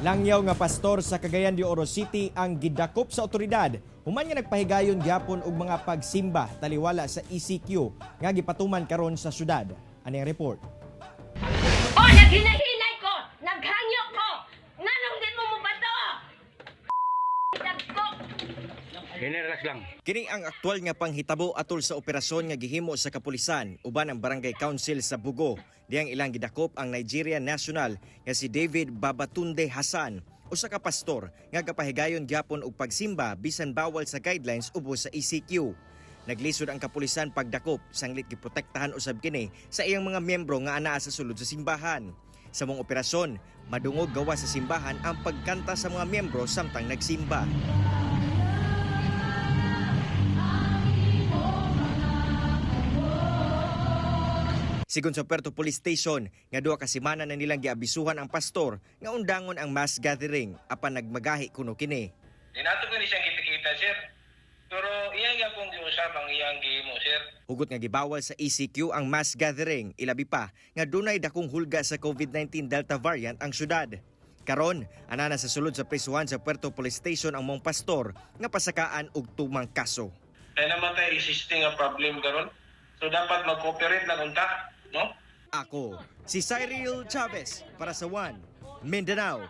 Langyaw nga pastor sa Cagayan de Oro City ang gidakop sa otoridad human nga nagpahigayon gyapon og mga pagsimba taliwala sa ECQ nga gipatuman karon sa syudad. Ani ang report. Oh, naghinay-hinay ko! Naghangyo ko! Nganong di mo mobato? Dagko! Relax lang. Kini ang aktual nga panghitabo atol sa operasyon nga gihimo sa kapulisan uban ang Barangay Council sa Bugo. Diyang ilang gidakop ang Nigerian national nga si David Babatunde Hassan, usa ka pastor nga kapahigayon gyapon og pagsimba bisan bawal sa guidelines ubos sa ECQ. Naglisod ang kapulisan pagdakop, sanglit giprotektahan usab kini sa iyang mga miyembro nga anaa sa sulod sa simbahan. Sa mong operasyon, madungog gawa sa simbahan ang pagkanta sa mga miyembro samtang nagsimba. Sigon sa Puerto Police Station, nga 2 ka semana na nilang giabisuhan ang pastor nga undangon ang mass gathering apan nagmagahi kuno kini. Di nato ko ni siyang kita-kita, sir. Pero iyang gyapon giusab ang iyang gihimo, sir. Hugot nga gibawal sa ECQ ang mass gathering, ilabi pa nga dunay dakong hulga sa COVID-19 Delta variant ang syudad. Karon, ana na sa sulod sa prisuhan sa Puerto Police Station ang mong pastor nga pasakaan og tumang kaso. Kaya naman tayo existing nga problem karon. So dapat mag-cooperate lang unta, no? Ako, si Cyril Chavez para sa One Mindanao.